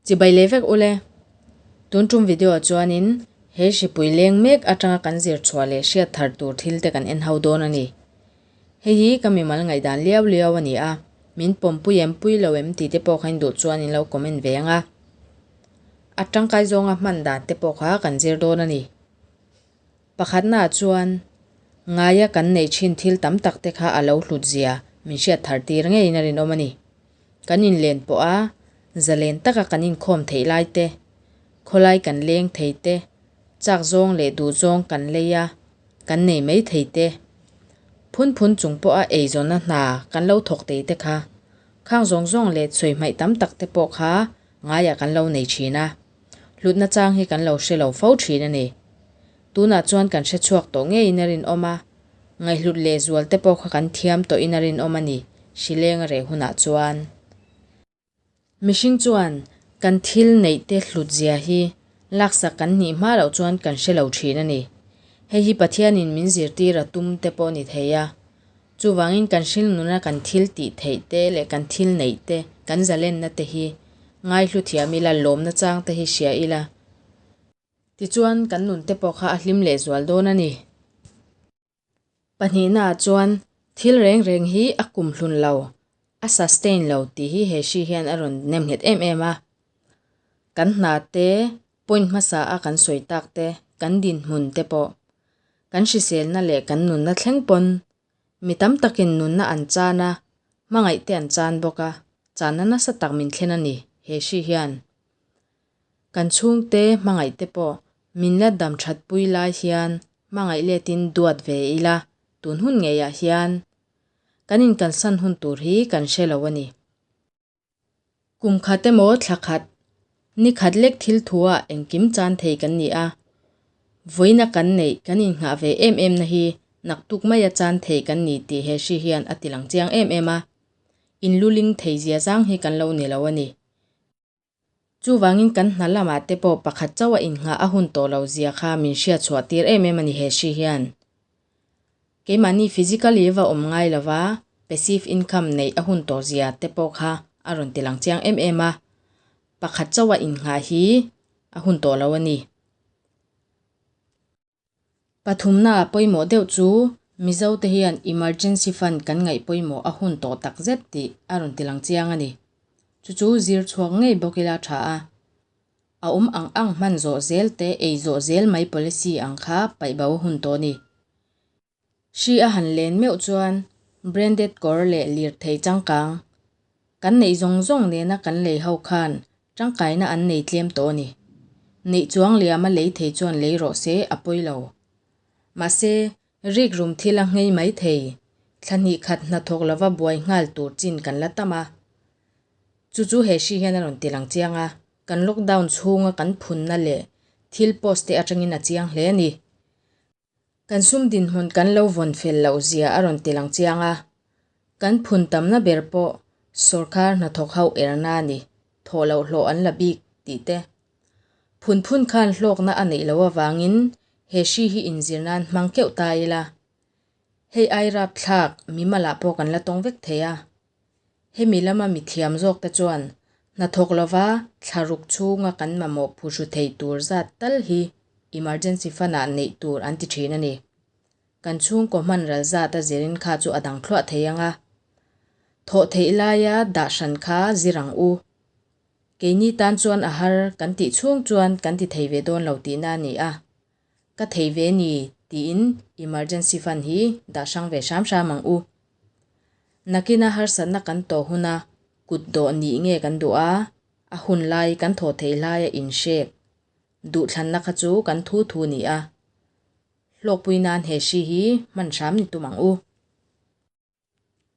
Chibai leh vek ule. Tun tum video ah chuanin he hripui leng mek atanga kan zir chhuah leh hriat thar tur thil te kan en ho dawn a ni. Hei hi ka mimal ngaihdan liau liau a ni a, min pawmpui em pui lo em tih te pawh kha in duh chuan in lo comment ve ang a. A tangkai zawnga hman dan te pawh kha kan zir dawn a ni. Pakhatnaah chuan ngaia kan neih thin thil tam tak te kha a lo hlut zia min hriat thar tir ngeiin a rinawm a ni. Kan inlen pawh a, zalen taka kan inkhawm theih lai te, khawlai kan leng thei te, chak zawng leh duh zawng kan lei a, kan nei mai thei te, phun phun chung pawha eizawnna hna kan lo thawk thei te kha, khang zawng zawng leh sawi hmaih tam tak te pawh kha ngaiah kan lo nei thin a. Hlutna chang hi kan lo hre lo fo thin a ni. Tunah chuan kan hre chhuak tawh ngeiin a rinawm a, ngaihhlut leh zual te pawh kha kan thiam tawhin a rinawm a ni, hrileng a reh hunah chuan. Mihring chuan kan thil neih te hlut zia hi laksak kan hnih hma loh chuan kan hre lo thin a ni. Hei hi Pathianin min zirtir a tum te pawh ni thei a. Chuvangin kan hrilnuna kan thil tih theih te leh kan thil neih te, kan zalenna te hi ngaihlu thiam ila, lawmna chang te hi hria ila. Tichuan kan nun te pawh kha a hlim leh zual dawn a ni. Pahnihnaah chuan thil reng reng hi a kum hlun lo, a sustain lo tih hi he hri hian a rawn nem nghet em em a. Kan hna te, point hmasa a kan sawi tak te, kan dinhmun te pawh, kan hriselna leh kan nunna thleng pawn mi tam takin nunna an chan a, hmangaih te an chan bawk a, channa nasa tak min thlen a ni he hri hian. Kan chhungte hmangaih te pawh min la dam that pui lai hian hmangaih letin duat ve ila tun hun ngeiah hian kan inkalsan hun tur hi kan hre lo a ni. Kum khat emaw thla khat, ni khat lek thil thuah engkim chan thei kan ni a, vawiina kan neih kan innghah ve em em na hi naktuk maia chan thei kan ni tih he hri hian a ti lang chiang em em a, inluling thei zia zang hi kan lo ni lo a ni. Chuvangin kan hna lamah te pawh pakhat chauh a innghah a hun tawh lo zia kha min hriat chhuah tir em em a ni he hri hian. Keimahni physically va awm ngai lova passive income neih a hun tawh zia te pawh kha a rawn ti lang chiang em em a, pakhat chauh a innghah hi a hun tawh lo a ni. Pathumna pawimawh deuh chu Mizote hian Emergency Fund kan ngaih pawimawh a hun tawh tak zet tih a rawn ti lang chiang a ni. Chu chu zir chhuak ngei bawk ila tha a. A awm ang ang hman zawh zel te ei zawh zel mai policy ang kha paih bo a hun tawh a ni. Hri a han len meuh chuan branded kawr leh lirthei changkang kan neih zawng zawng nena kan lei ho khan tangkaina an nei tlem tawh a ni. Neih chuang liama lei thei chuan lei rawh se a pawi lo. Mahse, rikrum thil a nghei mai thei, thla hnih khat hnathawk lova buai nghal tur chin kan la tam a. Chu chu he hri hian a rawn ti lang chiang a, kan lockdown chhunga kan phunna leh thil post te atangin a chiang hle a ni. Kan sum dinhmun kan lo vawn fel loh zia a rawn ti lang chiang a, kan phun tamna ber pawh sawrkar hnathawk ho erna a ni, thawh loh hlawh an la bik tih te. Phun phun khan hlawkna a neih loh avangin he hri hi inzir nan hmang keuh ta ila, hei ai rapthlak mimalah pawh kan la tawng vek thei a. Hemi lama mithiam zawk te chuan hnathawk lova thla ruk chhunga kan mamawh phuhru thei tur zat tal hi emergency fund ah neih tur an ti thin a ni. Kan chhungkaw hman ral zat a zirin kha chu a dang thluah thei ang a. Thawh theih laia dah hran kha zir ang u. Keini tan chuan a har kan tih chhung chuan kan ti thei ve dawn lo tihna a ni a. Ka thei ve ni tiin emergency fund hi dah hrang ve hram hram ang u. Nakina harsatna kan tawh huna kut dawh nih nge kan duh a, a hun lai kan thawh theih laia inhrek duhthlanna kha chu kan thu thu ni a. Hlawkpui nan he hri hi hman hram ni tum ang u.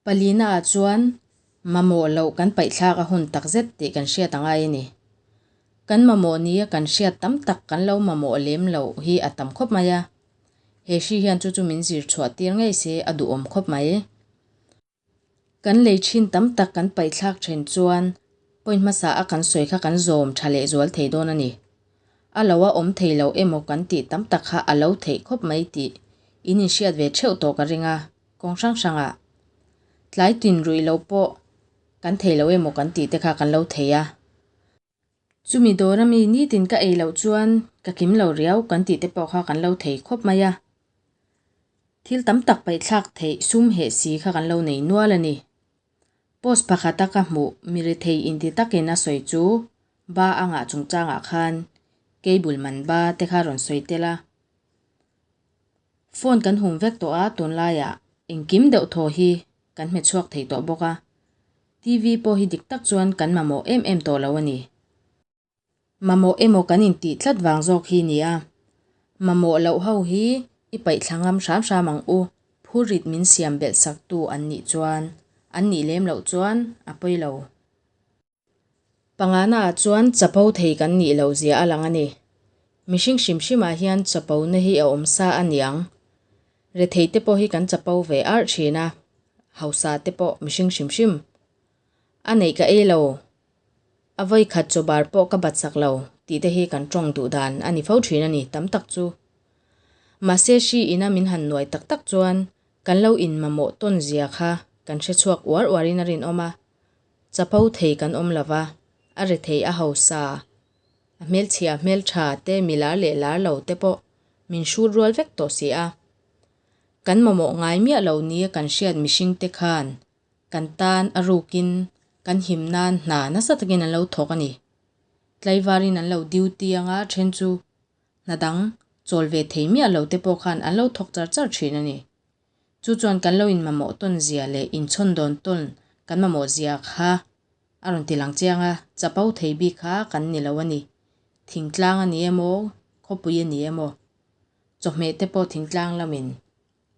Palina ah chuan mamawh loh kan paihthlak a hun tak zet tih kan hriat a ngai a ni. Kan mamawh nia kan hriat tam tak kan lo mamawh lem loh hi a tam khawp mai a. He hri hian chu chu min zir chhuah tir ngei se a duhawm khawp mai. Kan lei thin tam tak kan paihthlak then chuan point hmasa a kan sawi kha kan zawm tha leh zual thei dawn a ni. A lo a awm thei lo emaw kan tih tam tak kha a lo theih khawp mai tih in inhriat ve theuh tawh ka ring a. Kawng hrang hrangah tlai tin ruih lo pawh kan thei lo emaw kan tih te kha kan lo thei a. Chumi dawr ami nitin ka ei loh chuan ka kim lo riau kan tih te pawh kha kan lo thei khawp mai a. Thil tam tak paihthlak theih sum heh si kha kan lo nei nual a ni. Post pakhata ka hmuh mi rethei inti takin a sawi chu ba a ngah chungchangah khan cable man ba te kha rawn sawi tel a. Phone kan hum vek tawh a, tunlaiah engkim deuh thaw hi kan hmet chhuak thei tawh bawk a. TV pawh hi dik tak chuan kan mamawh em em tawh lo a ni. Mamawh emaw kan intih tlat vang zawk hi ni a. Mamawh loh ho hi i paih thla ngam hram hram ang u, phurrit min siam belh sak tu an nih chuan, an nih lem loh chuan a pawi lo. Pangana ah chuan chapo thei kan nih loh zia a lang a ni. Mihring hrim hrim ah hian chapo na hi a awm sa a niang. Rethei te pawh hi kan chapo ve arh thin a, hausa te pawh mihring hrim hrim. A neih ka ei lo, a vawi khat chaw bar pawh ka bat sak lo tih te hi kan tawng duh dan a ni fo thin a ni tam tak chu. Mahse hri ina min han nuai tak tak chuan kan lo in mamawh tawn zia kha kan hre chhuak uar uar in a rinawm a, chapo thei kan awm lo va, a rethei a hausa, a hmelchhia hmeltha te mi lar leh lar lo te pawh min hrut rual vek tawh si a. Kan mamawh ngai miah lo nia kan hriat mihring te khan Kan tan a rukin kan him nan hna nasa takin an lo thawk a ni. Tlaivarin an lo duty anga then chu hna dang chawl ve thei miah lo te pawh khan an lo thawk char char thin a ni. Chu chuan kan lo inmamawh tawn zia leh inchhawn dawn tawn kan mamawh zia kha a rawn ti lang chiang a, chapo thei bik kha kan ni lo a ni. Thingtlang a ni emaw, khawpui a ni emaw, chawhmeh te pawh thingtlang lamin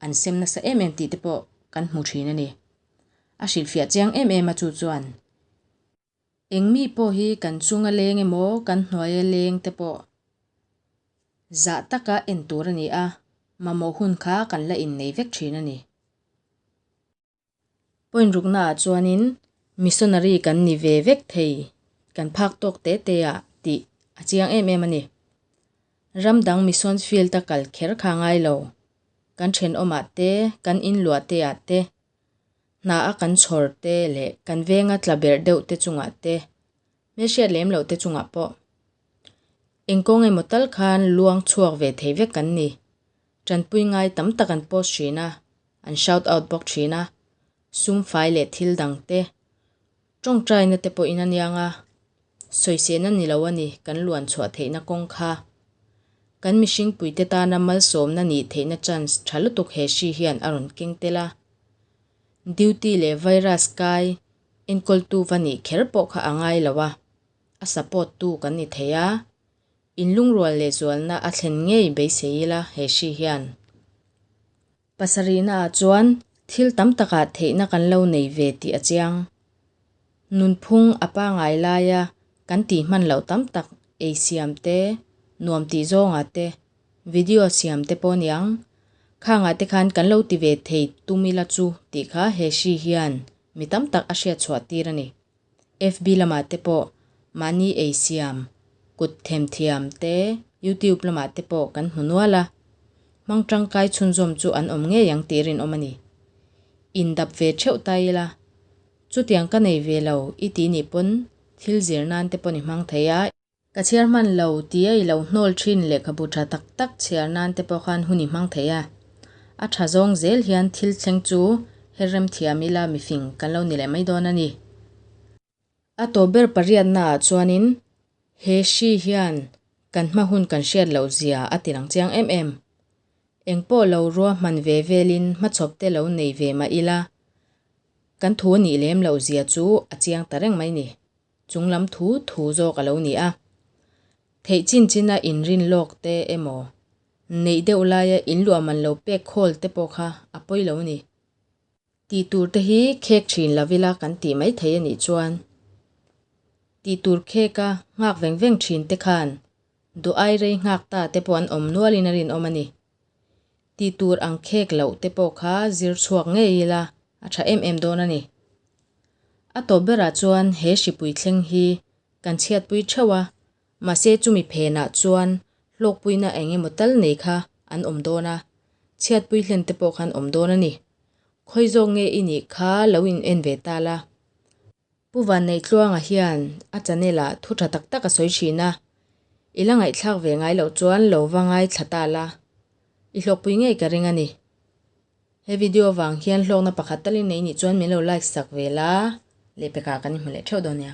an sem nasa em em tih te pawh kan hmu thin a ni. A hrilhfiah chiang em em a chu chuan eng mi pawh hi kan chunga leng emaw kan hnuaia leng te pawh zah taka en tur a ni a, mamawh hun kha kan la innei vek thin a ni. Point ruknaah chuanin missionary kan ni ve vek thei, kan phak tawk te te ah tih a chiang em em a ni. Ram dang mission field a kal kher kha ngai lo, kan thenawmah te, kan inluah te ah te, hna a kan chhawr te leh kan venga tla berh deuh te chungah te, hmelhriat lem loh te chungah pawh eng kawng emaw tal khan luang chhuak ve thei vek kan ni. Tanpui ngai tam tak an post thin a, an shout out bawk thin a, sum fai leh thil dang te, tawngtaina te pawhin a niang a, sawisehna ni lo a ni kan luan chhuah theihna kawng kha. Kan mihring puite tana malsawmna nih theihna chance tha lutuk he hri hian a rawn keng tel a. Duty leh virus kai enkawltu va nih kher pawh kha a ngai lo a, a support tu kan ni thei a, Inlungrual leh zualna a thlen ngei beisei ila he hri hian. Pasarihnaah chuan thil tam takah theihna kan lo nei ve tih a chiang. Nunphung a pangai laia kan tih hman loh tam tak ei siam te, nuam tih zawngah te, video siam te pawh niang. Khangah te khan kan lo ti ve thei tum ila chu tih kha he hri hian mi tam tak a hriat chhuah tir a ni. FB lamah te pawh mahni ei siam, kut themthiam te YouTube lamah te pawh kan hmu nual a, hmang tangkai chhunzawm chu an awm ngei ang tih rinawm a ni. Indap ve theuh ta ila, chutiang ka nei ve lo i tih nih pawn thil zir nan te pawn i hmang thei a, Ka chhiar hman lo tia i lo hnawl thin lehkhabu tha tak tak chhiar nan te pawh khan hun i hmang thei a. A tha zawng zel hian thil thleng chu her rem thiam ila mifing kan lo ni leh mai dawn a ni. A tawp ber pariatna ah chuanin he hri hian kan hma hun kan hriat loh zia a ti lang chiang em em. Eng pawh lo ruahman ve velin hmachhawp te lo nei ve mah ila kan thu a nih lem loh zia chu a chiang ta reng mai ni. Chung lam thu thu zawk a lo ni a. Theih chin china inrin lawk te emaw, neih deuh laia inluah man lo pek khawl te pawh kha a pawi lo ni. Tih tur te hi khek thin lo ila kan tih mai thei a nih chuan tih tur kheka nghak veng veng thin te khan duh ai rei nghak ta te pawh an awm nualin a rinawm a ni. Tih tur ang khek loh te pawh kha zir chhuak ngei ila a tha em em dawn a ni. A tawp berah chuan he hripui thleng hi kan chhiatpui theuh a, mahse chumi phenah chuan hlawkpuina eng emaw tal nei kha an awm dawn a, chhiatpui hlen te pawh khan awm dawn a ni. Khawi zawk nge i nih kha lo in en ve ta la. Pu Vanneihtluanga hian a channel ah thu tha tak tak a sawi thin a, i la ngaihthlak ve ngai loh chuan lo va ngaithla ta la, i hlawkpui ngei ka ring a ni. He video vang hian hlawkna pakhat tal i nei nih chuan min lo like sak ve la, lehpekah kan inhmu leh theuh dawn nia.